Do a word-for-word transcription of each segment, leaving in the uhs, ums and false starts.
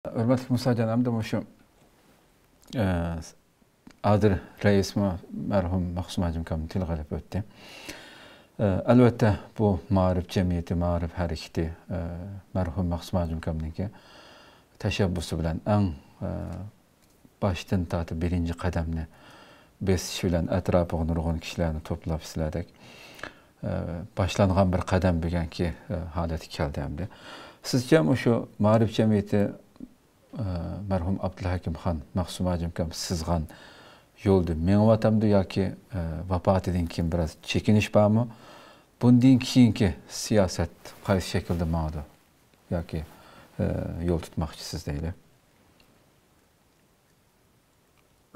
ھۆرمەتلىك مۇساجان، ئەمدى مۇشۇ، ئە، ھازىر رەئىسمۇ مەرھۇم مەخسۇم ھاجىمكامنى تىلغا ئېلىپ ئۆتتى. ئە، ئەلۋەتتە، بۇ مائارىپ جەمئىيىتى، مائارىپ ھەرىكىتى، ئە، مەرھۇم مەخسۇم ھاجىمكامنىڭكى تەشەببۇسى بىلەن ئەڭ، ئە، باشتىن تارتىپ بىرىنچى قەدەمنى بېسىش بىلەن ئەتراپىغا نۇرغۇن كىشىلەرنى توپلاپ، سىلەردەك، ئە، باشلانغان بىر قەدەم بۈگۈنكى، ئە، ھالەتكە كەلدى ئەمدى. سىزچە مۇشۇ مائارىپ جەمئىيىتى، ئە، مەرھۇم ئابدۇلھەكىمخان مەخسۇم ھاجىمكام سىزغان يولدا مېڭىۋاتامدۇ ياكى، ئە، ۋاپاتىدىن كېيىن بىراز چېكىنىش بارمۇ؟ بۇندىن كېيىنكى سىياسەت قايسى شەكىلدە ماڭىدۇ؟ ياكى، ئە، يول تۇتماقچىسىز دەيلى.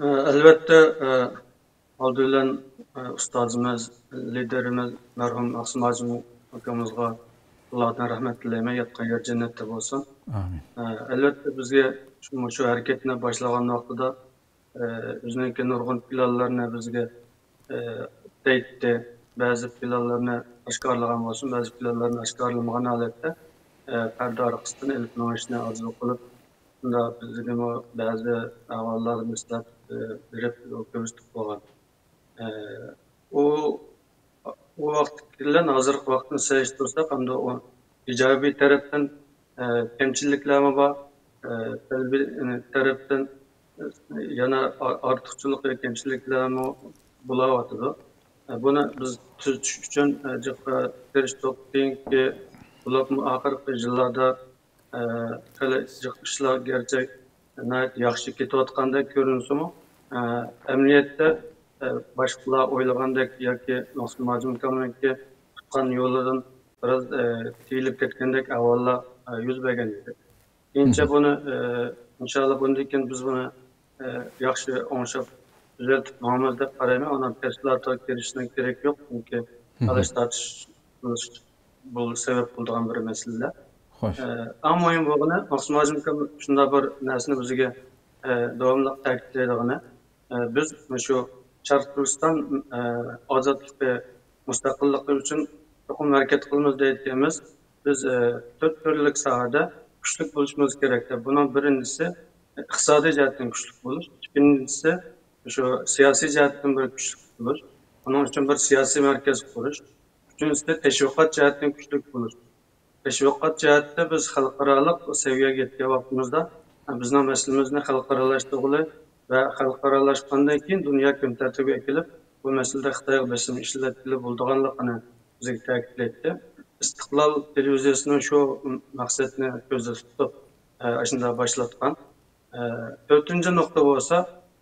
ئە، ئەلۋەتتە، ئە، ئالدى بىلەن، ئە، ئۇستازىمىز، لىدېرىمىز مەرھۇم مەخسۇم ھاجىم ئاكىمىزغا ئاللادىن رەھمەت تىلەيمەن، ياتقان يېرى جەننەتتە بولسۇن. ئامىن. ئە، ئەلۋەتتە، بىزگە شۇ، شۇ ھەرىكەتنى باشلىغان ۋاقتىدا، ئە، ئۆزىنىڭكى نۇرغۇن پىلانلىرىنى بىزگە، ئە، دەيتتى. بەزى پىلانلىرىنى ئاشكارىلىغان بولسۇن، بەزى پىلانلىرىنى ئاشكارىلىمىغان ھالەتتە، ئە، پەردە ئارقىسىدىن ئېلىپ مېڭىشنى ئارزۇ قىلىپ، شۇنداق بىزگىمۇ بەزى ئەھۋاللارنى مەسلىھەت، ئە، بېرىپ كۆرسىتىپ قويغان. ئە، ئۇ، ئۇ ۋاقىتتىكى بىلەن ھازىرقى ۋاقىتنى سېلىشتۇرساق، ئەمدى ئۇ ئىجابىي تەرەپتىن، ئە، كەمچىلىكلەرمۇ بار، ئە، سەلبىي، ئە، تەرەپتىن، ئە، يەنە ئا-، ئارتۇقچىلىق ۋە كەمچىلىكلەرمۇ بولاۋاتىدۇ. ئە، بۇنى بىز تۈزىتىش ئۈچۈن، ئە، جىق، ئە، تىرىشتۇق. كېيىنكى، بولۇپمۇ ئاخىرقى يىللاردا ئە، خېلى جىق ئىشلار گەرچە ناھايىتى ياخشى كېتىۋاتقاندەك كۆرۈنسىمۇ، ئە، ئەمەلىيەتتە، ئە، باشقىلار ئويلىغاندەك ياكى مەخسۇم ھاجىمكامنىڭكى تۇتقان يولىدىن بىراز، ئە، تىيىلىپ كەتكەندەك ئەھۋاللار، ئە، يۈز بەرگەن ئىدى. كېيىنچە بۇنى، ئە، ئىنشاللا بۇندىن كېيىن بىز بۇنى، ئە، ياخشى ئوڭشاپ تۈزەلتىپ ماڭىمىز دەپ قارايمەن. ئۇنىڭ تەپسىلاتىغا كىرىشنىڭ كېرىكى يوق، چۈنكى تالىش تارتىش بولۇش بۇ سەۋەب بولىدىغان بىر مەسىلىلەر. خوش. ئە، ئەڭ مۇھىم بولغىنى، مەخسۇم ھاجىم ئاكام شۇنداق بىر نەرسىنى بىزگە، ئە، داۋاملىق تەكىتلەيدىغىنى، ئە، بىز مۇشۇ شەرقىي تۈركىستان، ئە، ئازادلىقى، مۇستەقىللىقى ئۈچۈن چوقۇم ھەرىكەت قىلىمىز دەيدىكەنمىز. بىز، ئە، تۆت تۈرلۈك ساھەدە كۈچلۈك بولۇشىمىز كېرەك دەپ. بۇنىڭ بىرىنچىسى، ئىقتىسادىي جەھەتتىن كۈچلۈك بولۇش. ئىككىنچىسى، شۇ سىياسىي جەھەتتىن بىر كۈچلۈك بولۇش. ئۇنىڭ ئۈچۈن بىر سىياسىي مەركەز قۇرۇش. ئۈچىنچىسى، تەشۋىقات جەھەتتىن كۈچلۈك بولۇش. تەشۋىقات جەھەتتە بىز خەلقئارالىق سەۋىيەگە يەتكەن ۋاقتىمىزدا، بىزنىڭ مەسىلىمىزنى خەلقئارالاشتۇرغىلى ۋە خەلقئارالاشقاندىن كېيىن دۇنيا كۈن تەرتىپىگە ئەكېلىپ، بۇ مەسىلىدە خىتايغا بېسىم ئىشلەتكىلى بولىدىغانلىقىنى بىزگە تەكىتلەيتتى. ئىستىقلال تېلېۋىزىيەسىمۇ شۇ مەقسەتنى كۆزدە تۇتۇپ، ئاشۇنداق باشلاتقان. ئە، تۆتىنچى نۇقتا بولسا،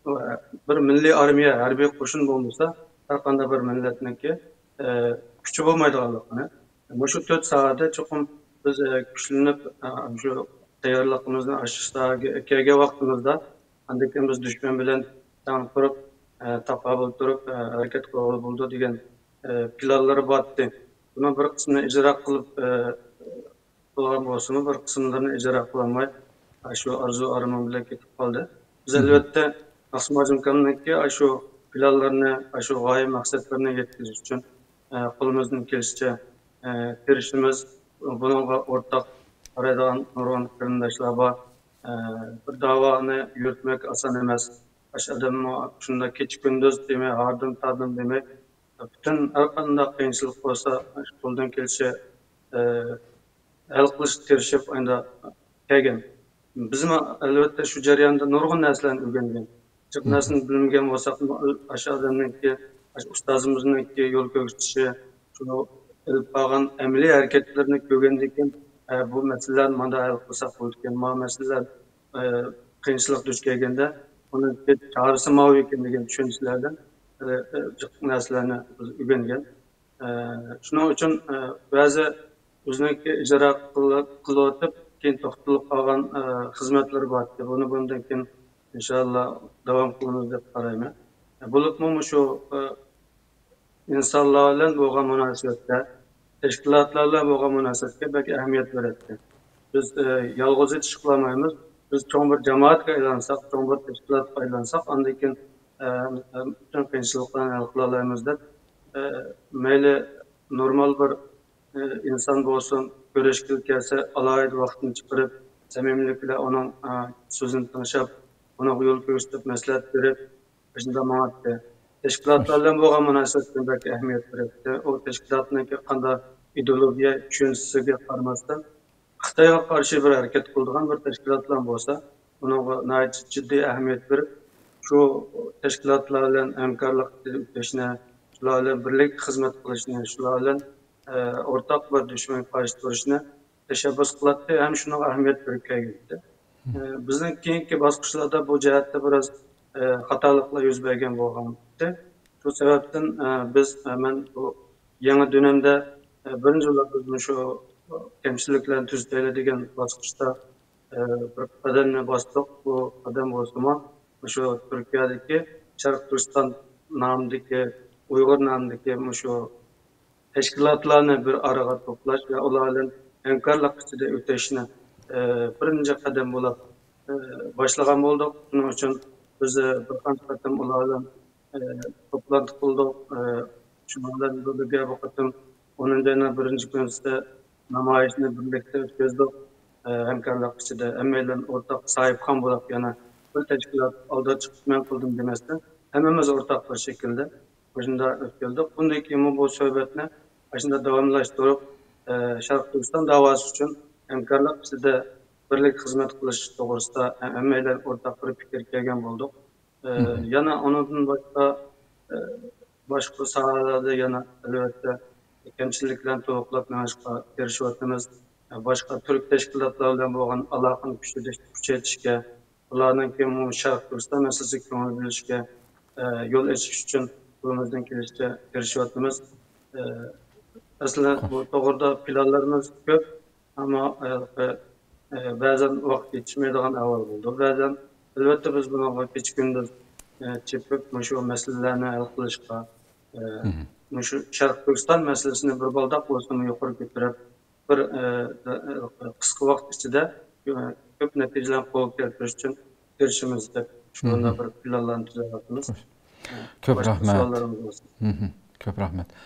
ئە، بىر مىللىي ئارمىيە، ھەربىي قوشۇن بولمىسا، ھەر قانداق بىر مىللەتنىڭكى، ئە، كۈچى بولمايدىغانلىقىنى، مۇشۇ تۆت ساھەدە چوقۇم بىز، ئە، كۈچلىنىپ، ئە، مۇشۇ تەييارلىقىمىزنى ئاشۇ ساھەگە كەلگەن ۋاقتىمىزدا، ئاندىن كېيىن بىز دۈشمەن بىلەن تەڭ تۇرۇپ، ئە، تاقابىل تۇرۇپ، ئە، ھەرىكەت قىلغىلى بولىدۇ دېگەن، ئە، پىلانلىرى بار ئىدى. بۇنىڭ بىر قىسمىنى ئىجرا قىلىپ، ئە، قىلغان بولسىمۇ، بىر قىسىملىرىنى ئىجرا قىلالماي، ئاشۇ ئارزۇ ئارمان بىلەن كېتىپ قالدى. بىز ئەلۋەتتە مەخسۇم ھاجىمكامنىڭكى ئاشۇ پىلانلىرىنى، ئاشۇ غايە مەقسەتلىرىنى يەتكۈزۈش ئۈچۈن، ئە، قولىمىزدىن كېلىشىچە، ئە، تىرىشىمىز. بۇنىڭغا ئورتاق قارايدىغان نۇرغۇن قېرىنداشلار بار. ئە، بىر داۋانى يۈرۈتمەك ئاسان ئەمەس. ئاشۇ ئادەممۇ شۇنداق كېچە-كۈندۈز دېمەي، ھاردۇم-تاردۇم دېمەي، پۈتۈن ھەر قانداق قىيىنچىلىق بولسا، شۇ قولدىن كېلىشىچە، ئە، ھەل قىلىشقا تىرىشىپ، ئايدا كەلگەن. بىزمۇ، ئەلۋەتتە، شۇ جەرياندا نۇرغۇن نەرسىلەرنى ئۆگەنگەن. جىق نەرسىنى بىلمىگەن بولساقمۇ، ئاشۇ ئادەمنىڭكى، ئاشۇ ئۇستازىمىزنىڭكى يول كۆرسىتىشى، شۇ ئېلىپ بارغان ئەمەلىي ھەرىكەتلىرىنى كۆرگەندىن كېيىن، ئە، بۇ مەسىلىلەرنى مانداق ھەل قىلساق بولىدىكەن، مانا مەسىلىلەر، ئە، قىيىنچىلىق دۇچ كەلگەندە، ئۇنىڭ چارىسى ماۋۇ ئىكەن دېگەن چۈشەنچىلەردىن، ئە، ئە، جىق نەرسىلەرنى بىز ئۆگەنگەن. ئە، شۇنىڭ ئۈچۈن، ئە، بەزى ئۆزىنىڭكى ئىجرا قىل-، قىلىۋېتىپ، كېيىن توختىلىپ قالغان، ئە، خىزمەتلىرى بار ئىدى. بۇنى بۇندىن كېيىن ئىنشاللا داۋام قىلىمىز دەپ قارايمەن. ئە، بولۇپمۇ مۇشۇ، ئە، ئىنسانلار بىلەن بولغان مۇناسىۋەتتە، تەشكىلاتلار بىلەن بولغان مۇناسىۋەتكە بەك ئەھمىيەت بېرەتتى. بىز، ئە، يالغۇز ئىش قىلالمايمىز. بىز چوڭ بىر جامائەتكە ئايلانساق، چوڭ بىر تەشكىلاتقا ئايلانساق، ئاندىن كېيىن، ئە، پۈتۈن قىيىنچىلىقلارنى ھەل قىلالايمىز دەپ، ئە، مەيلى نورمال بىر، ئە، ئىنسان بولسۇن، كۆرۈشكىلى كەلسە، ئالاھىدە ۋاقتىنى چىقىرىپ، سەمىمىيلىك بىلەن ئۇنىڭ، ئە، سۆزىنى تىڭشاپ، ئۇنىڭغا يول كۆرسىتىپ، مەسلىھەت بېرىپ، شۇنداق ماڭاتتى. تەشكىلاتلار بىلەن بولغان مۇناسىۋەتكە بەك ئەھمىيەت بېرەتتى. ئۇ تەشكىلاتنىڭكى قانداق ئىدېئولوگىيە چۈشەنچىسىگە قارىماستىن، خىتايغا قارشى بىر ھەرىكەت قىلىدىغان بىر تەشكىلاتلار بولسا، ئۇنىڭغا ناھايىتى جىددىي ئەھمىيەت بېرىپ، شۇ تەشكىلاتلار بىلەن ھەمكارلىق ئېلىپ بېرىشنى، شۇلار بىلەن بىرلىكتە خىزمەت قىلىشنى، شۇلار بىلەن، ئە، ئورتاق بىر دۈشمەنگە قارشى تۇرۇشنى تەشەببۇس قىلاتتى ھەم شۇنىڭغا ئەھمىيەت بېرىپ كەلگەنىدى. ئە، بىزنىڭ كېيىنكى باسقۇچلاردا بۇ جەھەتتە بىراز، ئە، خاتالىقلار يۈز بەرگەن بولغانتى. شۇ سەۋەبتىن، ئە، بىز، ئە، مەن بۇ يېڭى دۈنەمدە، ئە، بىرىنچى بولۇپ بىز مۇشۇ كەمچىلىكلەرنى تۈزىتەيلى دېگەن باسقۇچتا، ئە، بىر قەدەمنى باستۇق. بۇ قەدەم بولسىمۇ، مۇشۇ تۈركىيەدىكى شەرقىي تۈركىستان نامىدىكى، ئۇيغۇر نامىدىكى مۇشۇ تەشكىلاتلارنى بىر ئارىغا توپلاش ۋە ئۇلار بىلەن ھەمكارلىق ئىچىدە ئۆتۈشنى، ئە، بىرىنچى قەدەم بولۇپ، ئە، باشلىغان بولدۇق. شۇنىڭ ئۈچۈن بىز، ئە، بىر قانچە قېتىم ئۇلار بىلەن، ئە، توپلانتى قىلدۇق. ئە، شۇنىڭ بىلەن بىرگە بۇ قېتىم ئونىنچى ئاينىڭ بىرىنچى كۈنىسى نامايىشنى بىرلىكتە ئۆتكۈزدۇق. ئە، ھەمكارلىق ئىچىدە ھەممەيلەن ئورتاق ساھىبخان بولۇپ، يەنە بىر تەشكىلات ئالدىدا چىقىپ مەن قىلدىم دېمەستىن، ھەممىمىز ئورتاق بىر شەكىلدە مۇشۇنداق ئۆتكۈزدۇق. بۇندىن كېيىنمۇ بۇ سۆھبەتنى ئاشۇنداق داۋاملاشتۇرۇپ، ئە، شەرقىي تۈركىستان داۋاسى ئۈچۈن ھەمكارلىق ئىچىدە بىرلىكتە خىزمەت قىلىش توغرىسىدا ھەممەيلەن ئورتاق بىر پىكىرگە كەلگەن بولدۇق. ئە، يەنە ئۇنىڭدىن باشقا، ئە، باشقا ساھەلەردە يەنە ئەلۋەتتە كەمچىلىكلەرنى تولۇقلاپ مېڭىشقا تىرىشىۋاتىمىز. ئە، باشقا تۈرك تەشكىلاتلار بىلەن بولغان ئالاقىنى كۈچەيتىش-، كۈچەيتىشكە، ئۇلارنىڭكى مۇ-، شەرقىي تۈركىستان مەسىلىسىگە كۆڭۈل بۆلۈشكە، ئە، يول ئېچىش ئۈچۈن قولىمىزدىن كېلىشىچە تىرىشىۋاتىمىز. ئە، ئەسلى بۇ توغرىدا پىلانلىرىمىز كۆپ، ئەمما، ئە، ئە، بەزەن ۋاقىت يېتىشمەيدىغان ئەھۋال بولىدۇ. بەزەن، ئەلۋەتتە، بىز بۇنىڭغا كېچە-كۈندۈز، ئە، چېپىپ، مۇشۇ مەسىلىلەرنى ھەل قىلىشقا، ئە، مۇشۇ شەرقىي تۈركىستان مەسىلىسىنى بىر بالداق بولسىمۇ يۇقىرى كۆتۈرۈپ، بىر، ئە، ئە، قىسقا ۋاقىت ئىچىدە، ئە، كۆپ نەتىجىلەرنى قولغا كەلتۈرۈش ئۈچۈن تىرىشىمىز دەپ، شۇنداق بىر پىلانلارنى تۈزۈۋاتىمىز. كۆپ رەھمەت. سوئاللىرىڭىز بولسا. كۆپ رەھمەت.